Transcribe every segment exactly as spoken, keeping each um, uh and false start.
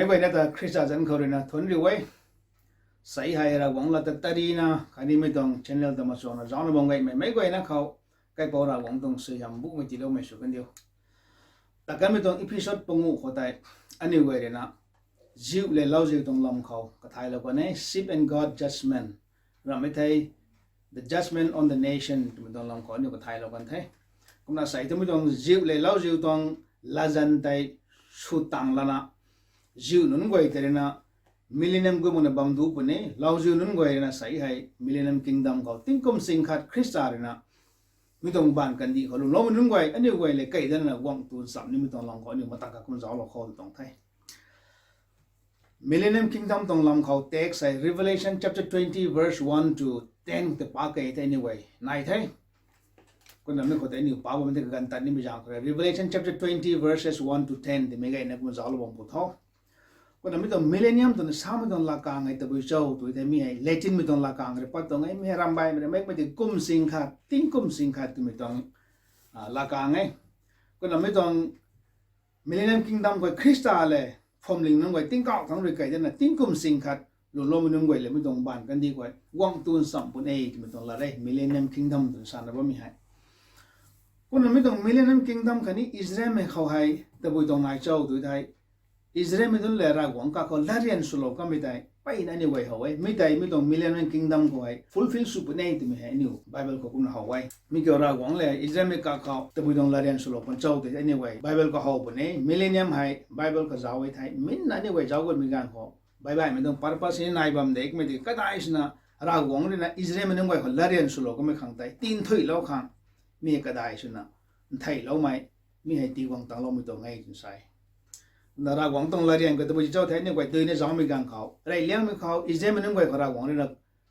Meic guayna ta Khrista zanc khou ruina thuanc riu e. Sei hei Ravguangc lat ta tarina khatni mei tuang channel ta machuangna zaucna bam gaymei meic guayna khou kaipouc Ravguangc tuang suaihiam bumei tiiloumei sw kandiu. Takanmei tuang episode panguh khou tei aniu guay ruina ziu le lauziu tuang lam khou kathaylou kan e, sheep and goat judgment. Ramhmei thei the judgment on the nation twmei tuang lam khou aniu kathaylou kan the. Kumna sei twmei tuang ziu le lauziu tuang latzan tei sw tang lana ziu nunc guay tei ruina millennium gu makna bam du puni, lauziu nunc guay ruina sei hei millennium kingdom khou tingkum sing khat Khrista ruina mi tuang baanv kandih khou lwmloumei nunc guay aniu guay le kei dana guang tu ncham nimei tuang lam khou aniu mata kha kum zauclou khou tuang the. Millennium kingdom tuang lam khou text hei Revelation chapter twenty verse one to ten tei pa kei the aniu guay nai the. Kumna mi khou tei aniu pa bam the kaganv tat nimei zaeng khou Revelation chapter twenty verses one to ten tei meic guayna kum zauclou bam pu tho. Kumna mi tuang millennium twna samei tuang lakang hei tabui cho tw thei mi hei Latinmei tuang lakang rui pat tuang e, mi hei ramh baihmei rui meic mei tei kum sing khat, tingkum sing khat twmei tuang lakang e. Kumna mi tuang millennium kingdom khou Khrista le phuamling nunc guay tingkauh thangc rui kei dana tingkum sing khat lwmloumei nunc guay le mi tuang baanv kandih khou guang tu ncham puni e twmei tuang lat e millennium kingdom twna sana bammei hei. Kumna mi tuang millennium kingdom khatni Israelmei khou hei tabui tuang nai cho tw thei Israelmei nunc le Ravguangc kakhou latryan swlou kanmei tei mpeyna aniu guay how e. Mi tei mi tuang millennium kingdom khou hei fulfill sw puni e twmei hei aniu Bible khou kumna how e. Mi kiu Ravguangc le Israelmei kakhou tabui tuang latryan swlou kan cho tei aniu guay Bible khou how puni e. Millennium hei Bible khou zauc e thei minna aniu guay zauc gutmei ganv khou baihbaihmei tuang purpose ni nai bam de kumei tei kadai swna Ravguangc ruina Israelmei nunc guay khou latryan swlou kanmei khang tei tinthuilou khang mi kadai swna ntheiloumei, mi hei tiguang tangloumei tuang e twna sa e. Na Ravguangc tuang latryan khou tabui cho thei aniu guay duina zaucmei ganv khou reyliangmei khou Israelmei nunc guay khou Ravguangc ruina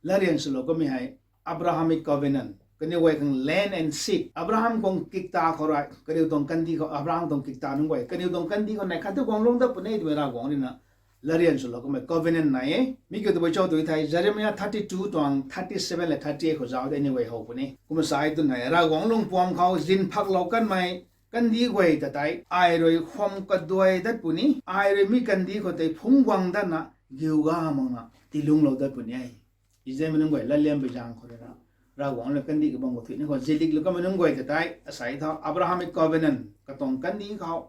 latryan swlou kanmei hei Abrahamic covenant kaniw guay khang land and seed, Abraham khang kikta khou rui kaniw tuang kandih khou, Abraham tuang kikta nunc guay kaniw tuang kandih khou neih khat tu guang lung dat puni e twmei Ravguangc ruina latryan swlou kanmei covenant nai e. Mi kiu tabui cho tw thei Jeremiah thirty two tuang thirty seven le thirty eight khou zauc de aniu guay how puni. Kumna sa e twna Ravguangc lungpuam khou zin phaklou kanmei kandih guay ta tei ai rui khwam kaduai dat puni, ai rui mi kandih khou tei phungc guang datna giuga makna tiilunglou dat puni e. Israelmei nunc guay latliampui zaeng khou ruina Ravguangc ruina kandih kabang khou thuina khou ziliklou kanmei nunc guay ta tei asei tho Abrahamic covenant katuang kandih khou,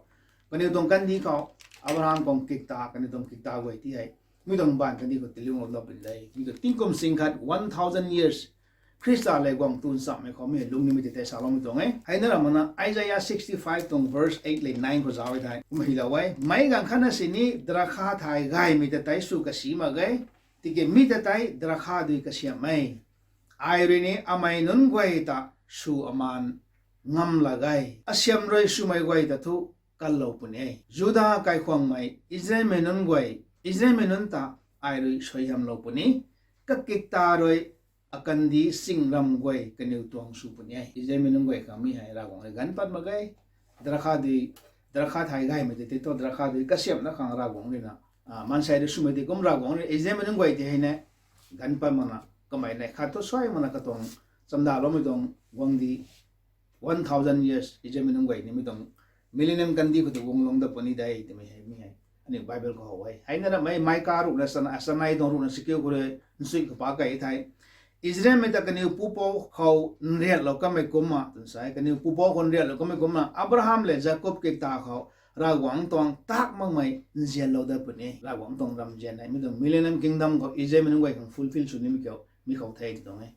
kaniw tuang kandih khou, Abraham tuang kikta, kaniw tuang kikta guay ti hei mi tuang baanv kandih khou tiilunglou dat puni de. Mi tu tingkum sing khat, one thousand years Khrista le guang tu nchammei khou mi hei lung nimei tei tei saloumei tuang e. Heina ramh makna Isaiah sixty five tuang verse eight le nine khou zauc e thei kumna hylou e, meic ganv khatna sini drakha thay gaymei ta tei sw kasi mak ge, tiki mi ta tei drakha dui kasiamh e. Ai rui ni amei nunc guay ta sw amaan ngam la ge, asiam rui swmei guay ta thu kanlou puni e. Juda kaikhwangmei Israelmei nunc guay, Israelmei nunc ta ai rui suaihiamlou puni, kakikta rui akandih chingramv guay kaniw tuang sw puni e. Israelmei nunc guay khang mi hei Ravguangc rui ganv pat mak ge. Drakha dui, drakha thay gaymei tei tei thu drakha dui kasiamhna khang Ravguangc ruina maansei rui swmei tei kum Ravguangc rui Israelmei nunc guay tei hei ne ganv pat makna kamei neih khat thu suai makna katuang chamdaloumei tuang guangcdic one thousand years Israelmei nunc guay nimei tuang millennium kandih khou tu guang lung dat puni de twmei hei mi hei aniu Bible khou how e. Heina ramhmei Micah ruhna chanei tuang ruhna chakiu khou rui nchuih khou pa kei thei Israelmei ta kaniw pupouc khou nriatlou kanmei kumna twna sa e, kaniw pupouc khou nriatlou kanmei kumna Abraham le Jakob kikta khou Ravguangc tuang tak makmei nzianlou dat puni. Ravguangc tuang ramzian hei mi tuang millennium kingdom khou Israelmei nunc guay khang fulfill sw nimei kiu mi khou the ti tuang e.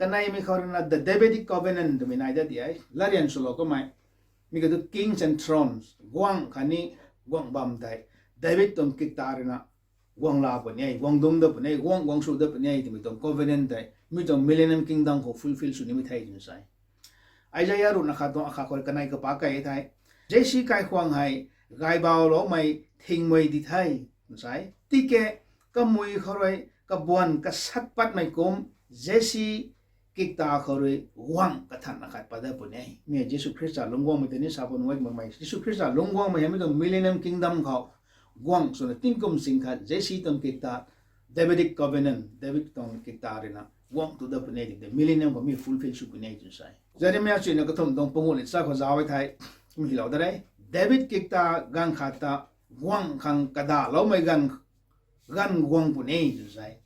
Kaneimei khou ruina the Davidic covenant twmei nai dat di e, latryan swlou kanmei. Mi kiu thu kings and thrones, guangc khatni guangc bam tei David tuang kikta ruina guang la puni e, guang dungc dat puni e, guang guang sw dat puni e twmei tuang covenant tei mi tuang millennium kingdom khou fulfill sw nimei the twna sa e. Isaiah ruhna khat tuang akhat khou kanei khou pa kei thei Jesse kaikhwang hei gaybauloumei thingmei di the twna sa e. Tiki kamui khou rui kabuan kasat patmei kum Jesse kikta khou rui guangc kathanna khat pat dat puni e. Mi Jisu Khrista lungc guangmei tei ni sa puni e, makmei Jisu Khrista lungc guangmei hei mi tuang millennium kingdom khou guangc swna tingkum sing khat Jesse tuang kikta, Davidic covenant, David tuang kikta ruina guangc tu dat puni e tiki millennium khou mi fulfill sw puni e twna sa e. Jeremiah chuina kathumh tuang panguh le cha khou zauc e thei kum hylou dat re, David kikta ganv khat ta guang khang kadaloumei ganv, ganv guang puni tw sa e.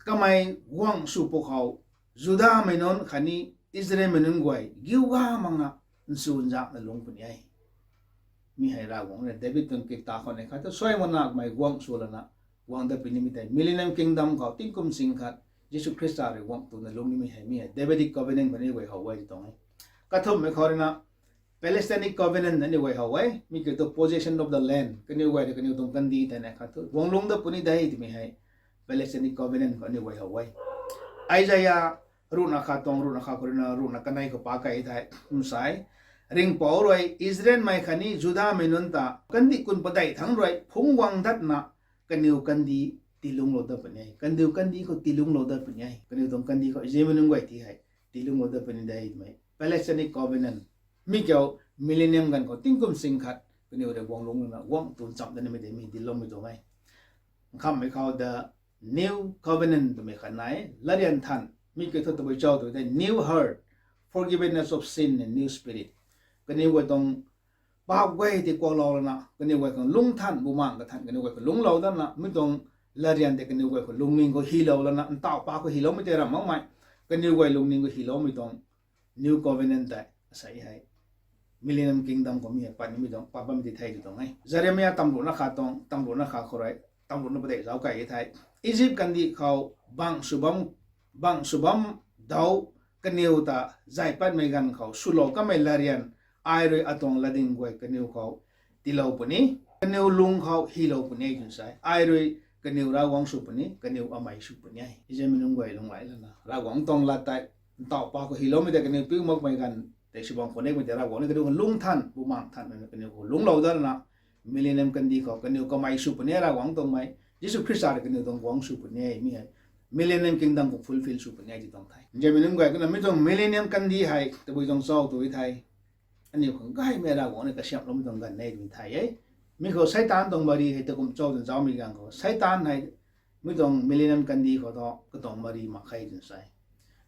Kamei guang sw pwkhou, Judamei nunc khatni Israelmei nunc guay giuga makna nchunzakna lungc puni e. Mi hei Ravguangc rui David tuang kikta khou ni khat thu suai makna kamei guang sw lana guang dat puni mi tei Millennium Kingdom khou tingkum sing khat Jisu Khrista rui guang twna lungc nimei hei mi hei Davidic Covenant khou ni guay how e tw tuang e. Kathumhmei khou ruina Palestinic Covenant aniu guay how e. Mi kiu thu possession of the land, kaniw guay rui kaniw tuang kandih tei ni khat thu guang lungc dat puni de twmei hei Palestinic Covenant khou aniu guay how e. Isaiah ruhna khat tuang ruhna khat khou ruina ruhna kanei khou pa kei thei, kum sa e, Ringhpouc rui Israelmei khatni Judamei nunc ta kandih kun padeih thangc rui phungc guang datna kaniw kandih tiilungclou dat puni e. Kaniw kandih khou tiilungclou dat puni e. Kaniw tuang kandih khou Israelmei nunc guay ti hei tiilungclou dat puni de twmei Palestinic Covenant. Mi kiu Millennium ganv khou tingkum sing khat kaniw rui guang lungc lana guang twn chamh dat nimei tei mi dincloumei tuang e. Nkhamhmei khou the New Covenant twmei khat nai e, latryan than. Mi kiu thu tabui cho tw tei new heart, forgiveness of sin and new spirit. Kaniw guay tuang paap guay tei kuaklou lana kaniw guay khang lungc than, bumaengh kathan kaniw guay khou lungclou datna mi tuang latryan tei kaniw guay khou lungning khou hylou lana ntauh pa khou hyloumei tei ramh makmei, kaniw guay lungning khou hyloumei tuang New Covenant tei asei hei Millennium Kingdom khou mi hei pat nimei tuang pat bammei tei thei tw tuang e. Jeremiah tamruhna khat tuang tamruhna khat khou rui tamruhna padeih zauc kei thei, Egypt kandih khou bangh sw bam, bangh sw bam dau kaniw ta zay patmei ganv khou swlou kamei latryan ai rui atuang latdyng guay kaniw khou tiilou puni, kaniw lung khou hylou puni tw sa e. Ai rui kaniw Ravguangc sw puni, kaniw amei sw puni e. Israelmei nunc guay lunghlaic lana Ravguangc tuang lat tei ntauh pa khou hyloumei tei kaniw piu makmei ganv tei sw bam khou nikmei tei Ravguangc ni kaniw khou lungc than, bumaengh than, kaniw khou lungclou dat lana Millennium kandih khou kaniw kamei sw puni e, Ravguangc tuangmei Jisu Khrista rui kaniw tuang guangc sw puni e. Mi hei Millennium Kingdom khou fulfill sw puni e tw tuang the. Nzianmei nunc guay, kumna mi tuang Millennium kandih hei tabui tuang cho tw thei, aniu khang gaymei Ravguangc ni kasiamhloumei tuang ganv e twmei thei e. Mi khou Seitaan tuang mari hei takum cho twna zaumei ganv khou Seitaan hei mi tuang Millennium kandih khou thu katuang mari mak khe twna sa e.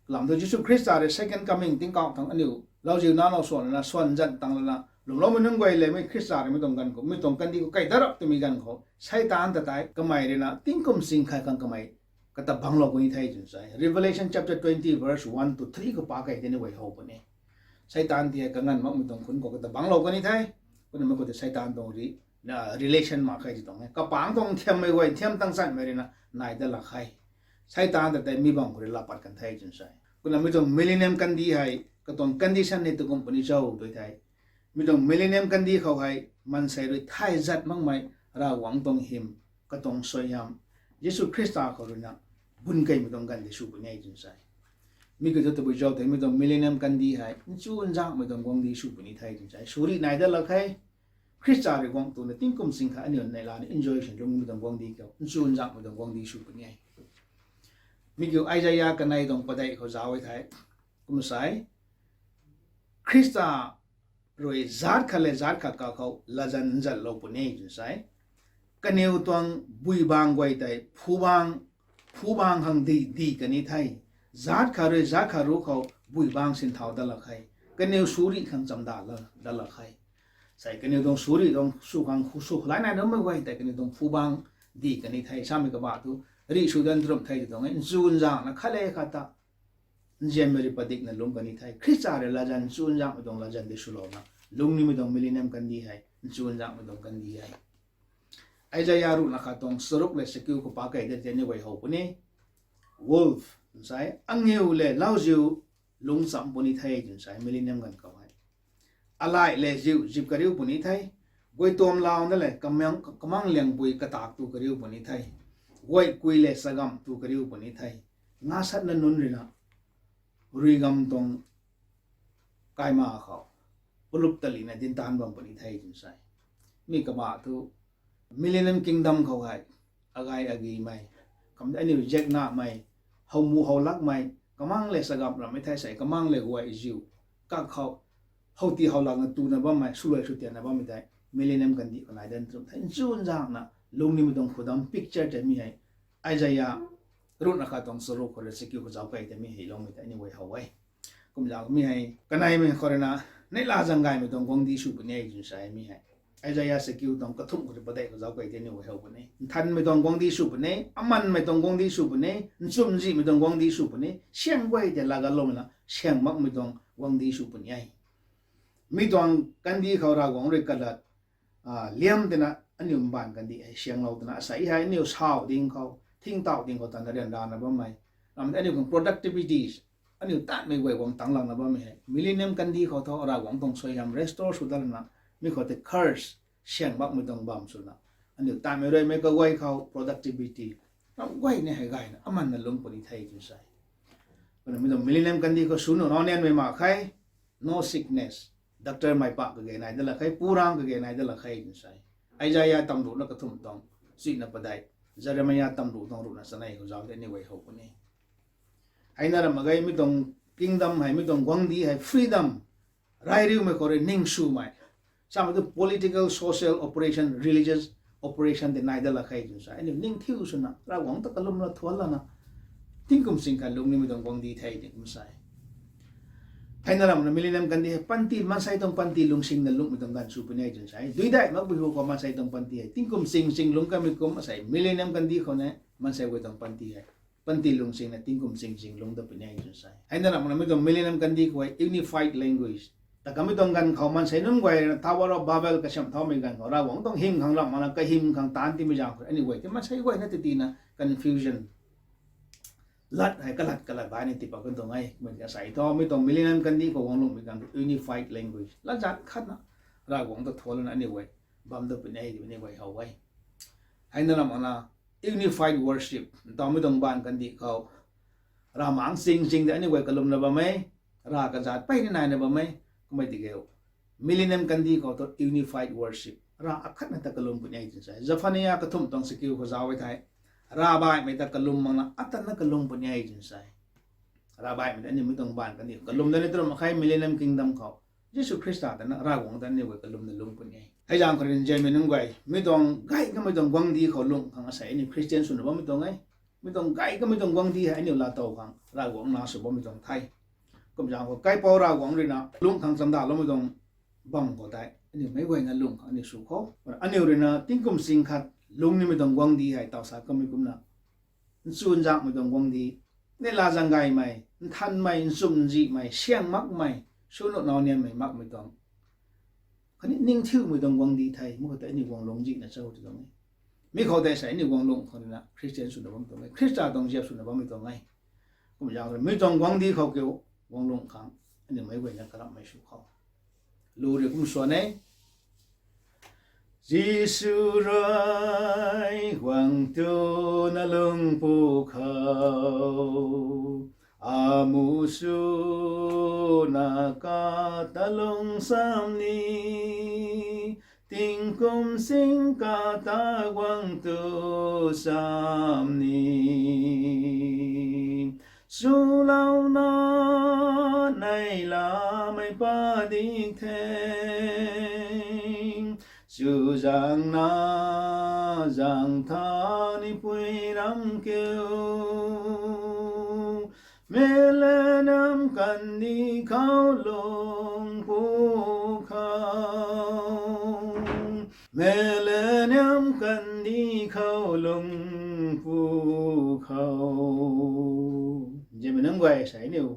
Kalam thu Jisu Khrista rui second coming tingkauh thangc aniu lauziu nalou swan lana swan zan tang lana lwmloumei nunc guay lev mei Khrista rui mi tuang ganv khou, mi tuang kandih khou kai dat rap twmei ganv khou Seitaan ta tei kamei ruina tingkum sing khat khang kamei kata bangclou puni the twna sa e. Revelation chapter twenty verse one to three khou pa kei tei ni guay how puni. Seitaan ti hei kanganv makmei tuang khunc khou kata bangclou puni the. Kumna mei khou tei Seitaan tuang ri, relation mak khe tw tuang e. Kapangc tuang nthiammei guay, nthiam tang chanmei ruina nai dat lak khe. Seitaan ta tei mi bam khou rui laa pat kan the twna sa e. Kumna mi tuang Millennium kandih hei katuang condition hei takum puni cho tw thei, mi tuang Millennium kandih khou hei maansei rui thay zat makmei Ravguangc tuang hym, katuang suaihiam, Jisu Khrista khou ruina bun keymei tuang ganv tei sw puni e twna sa e. Mi kiu thu tabui cho tei mi tuang Millennium kandih hei nchunzakmei tuang guangcdic sw puni the twna sa e. Suri nai dat lak khe. Khrista rui guang twna tingkum sing khat aniu neihla ni enjoy sw lungmei tuang guangcdic khou nchunzakmei tuang guangcdic sw puni e. Mi kiu Isaiah kanei tuang padeih khou zauc e thei, kum sa e, Khrista rui zaat khat lev zaat khat kakhou latzan nzatlou puni e twna sa e. Kaniw tuang buibang guay tei phubang, phubang khang di, di kan ni the. Zaat khat rui zaat khat ruc khou buibang sinthau dat lak khe. Kaniw suri khang chamda la, dat lak khe. Sei kaniw tuang suri tuang sw khang khu sw lai nai nuhmei guay tei kaniw tuang phubang di kan ni the. Samei kabah thu rih sw dan trum the tw tuang e. Nchunzakna khat lev khat ta nzianmei rui padikna lungc kan ni the. Khrista rui latzan nchunzakmei tuang latzan tei swlouna lungc nimei tuang Millennium kandih hei nchunzakmei tuang kandih e. Isaiah ruhna khat tuang charuk lev chakiu khou pa kei tei ni guay how puni. Wolf, sa e, angiu lev lauziu lungc chamh puni the twna sa e Millennium ganv khou hei. Alaih lev ziu zip kariu puni the. Guay tuamlouna lev kamang, kamang liangpui katak tu kariu puni the. Guay kui lev chagamh tu kariu puni the. Ngasatna nunc ruina rui gam tuang kaima khou palup talina dinc taanc bam puni the twna sa e. Mi kabah thu Millennium Kingdom khou hei agay agimei, kam aniu ziaknamei, howmu howlakmei, kamang lev chagamh rammei the sei, kamang lev guay ziu kak khou howti howlakna tuna bammei, swluai swtianna bammei tei Millennium kandih khou nai dan trum the. Nchunzakna lungc nimei tuang khudam picture tei mi hei Isaiah ruhna khat tuang charuk khou rui chakiu khou zauc kei tei mi hei loumei tei ni guay how e. Kumzak mi hei kaneimei khou ruina neihla zaeng gaymei tuang guangcdic sw puni e twna sa e mi hei. Isaiah sakiu tuang kathumh khou rui padeih khou zauc key tei aniu guay how puni. Nthanmei tuang guangcdic sw puni, amanmei tuang guangcdic sw puni, nchumhzihmei tuang guangcdic sw puni, siang guay tei laganloumei na, siang makmei tuang guangcdic sw puni e. Mi tuang kandih khou Ravguangc rui kalat liam tina aniu mbaanv kandih hei sianglou twna asei hei aniu sau ding khou, thingtauh ding khou tana ryanrana bammei, ram aniu khang productivities, aniu tanmei guay guang tangc langna bammei hei millennium kandih khou thu Ravguangc tuang suaihiam restore sw dat lana, mi khou tei curse, siang makmei tuang bam swna, aniu tanmei ruimei kaguay khou productivity, ram guay ni hei gayna amanna lungc puni the twna sa e. Kumna mi tuang millennium kandih khou sw nuh nau nianmei mak khe, no sickness, doctor mei pak kage nai dat la khe, purang kage nai dat la khe twna sa e. Isaiah tamruhna kathumh tuang chuihna padeih, Jeremiah tamruh tuang ruhna chanei khou zauc tei aniu guay how puni. Heina ram mak ge, mi tuang kingdom hei, mi tuang guangcdic hei freedom, rai riumei khou rui ning swmei, samei tu political, social operation, religious operation tei nai dat la khe twna sa e. Aniu ning thiu swna Ravguangc ta kalum la thuan lana, tingkum sing khat lungc nimei tuang guangcdic the twna kum sa e. Heina ramna millennium kandih hei panty, maansei tuang panty lungsingna lungcmei tuang ganv sw puni e twna sa e. Duidaih makpui hu khou maansei tuang panty hei tingkum sing sing lungc kamei kum asei millennium kandih khou ni maansei guay tuang panty hei panty lungsingna tingkum sing sing lungc dat puni e twna sa e. Heina ramna mi tuang millennium kandih khou hei unified language, ta kamei tuang ganv khou maansei nunc guay rui na Tower of Babel kasiamh thaumei ganv khou Ravguangc tuang hym khang ramh makna kahym khang taanc tiimei zaeng khou aniu guay tei maansei guayna tei tina confusion, lat hei kalat kalat bai ni tiipat kan tuang e. Kumna asei thu mi tuang millennium kandih khou guang lungcmei ganv khou unified language, latzan khatna Ravguangc ta thuan lana aniu guay bam dat puni e twmei aniu guay how e. Heina ramna unified worship, ntaw mi tuang mbaanv kandih khou ravmaengc sing sing tei aniu guay kalumna bam e, rav kazat peyna naina bam e. Kummei tiki millennium kandih khou thu unified worship, rav akhatna ta kalum puni e twna sa e. Zephaniah kathumh tuang sakiu khou zauc e thei, ravbaihmei ta kalum makna atanna kalum puni e twna sa e. Ravbaihmei ta aniu mi tuang mbaanv kandih kalum dat ni tw ram mak khe, millennium kingdom khou Jisu Khrista tana Ravguangc ta aniu guay kalumna lungc puni e. Hei zaeng khou rui nzianmei nunc guay, mi tuang gay kamei tuang guangcdic khou lungc khang asei aniu Christian swna bammei tuang e. Mi tuang gay kamei tuang guangcdic hei aniu laatow khang Ravguangc na sw bammei tuang the. Kum zaeng khou kaipouc Ravguangc rui na lungc khang chamdaloumei tuang bam khou tei aniu meic guayna lungc khang aniu sw khou, aniu rui na tingkum sing khat lungc nimei tuang guangcdic hei taw sa kamei kumna nchunzakmei tuang guangcdic, neihla zaeng gaymei, nthanmei, nchumhzihmei, siang makmei, sw nuh nau nianmei makmei tuang, khatni ning thiumei tuang guangcdic the. Mi khou tei aniu guang lungc zihna cho tw tuang e. Mi khou tei asei aniu guang lungc khang rui na Christian swna bammei tuang e, Khrista tuang ziap swna bammei tuang e. Kum zaeng rui mi tuang guangcdic khou kiu guang lungc khang aniu meic guayna karamhmei sw khou lu rui kum swan e. Jisu rui guang tuna lungc pw khou, amu swna kata lungc cham ni, tingkum sing kata guang tu cham ni, swlouna neihlamei padik the. Chuzaengna zaeng tha ni pui ram kiu, millennium kandih khou lungc pw khou, millennium kandih khou lungc pw khou, nzianmei nunc guay, asei aniu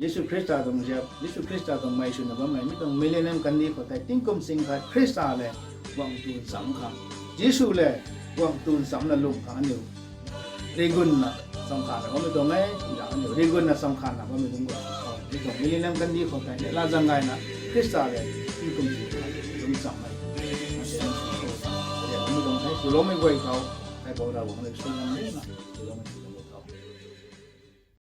Jisu Khrista tuang ziap, Jisu Khrista tuang mei swna bammei mi tuang millennium kandih khou tei tingkum sing khat Khrista lev guang tun cham khang, Jisu lev guang tun chamna lungc khang aniu rigunna chamkhanna bammei tuang e. Kum zaeng aniu rigunna chamkhanna bammei tuang guay khou mi tuang millennium kandih khou tei neihla zaeng gayna Khrista lev tingkum sing khat lungc cham e. Asei aniu sw khou, ariak bammei tuang the, swloumei guay khou kaipouc Ravguangc lev sw ngam luna swloumei tuang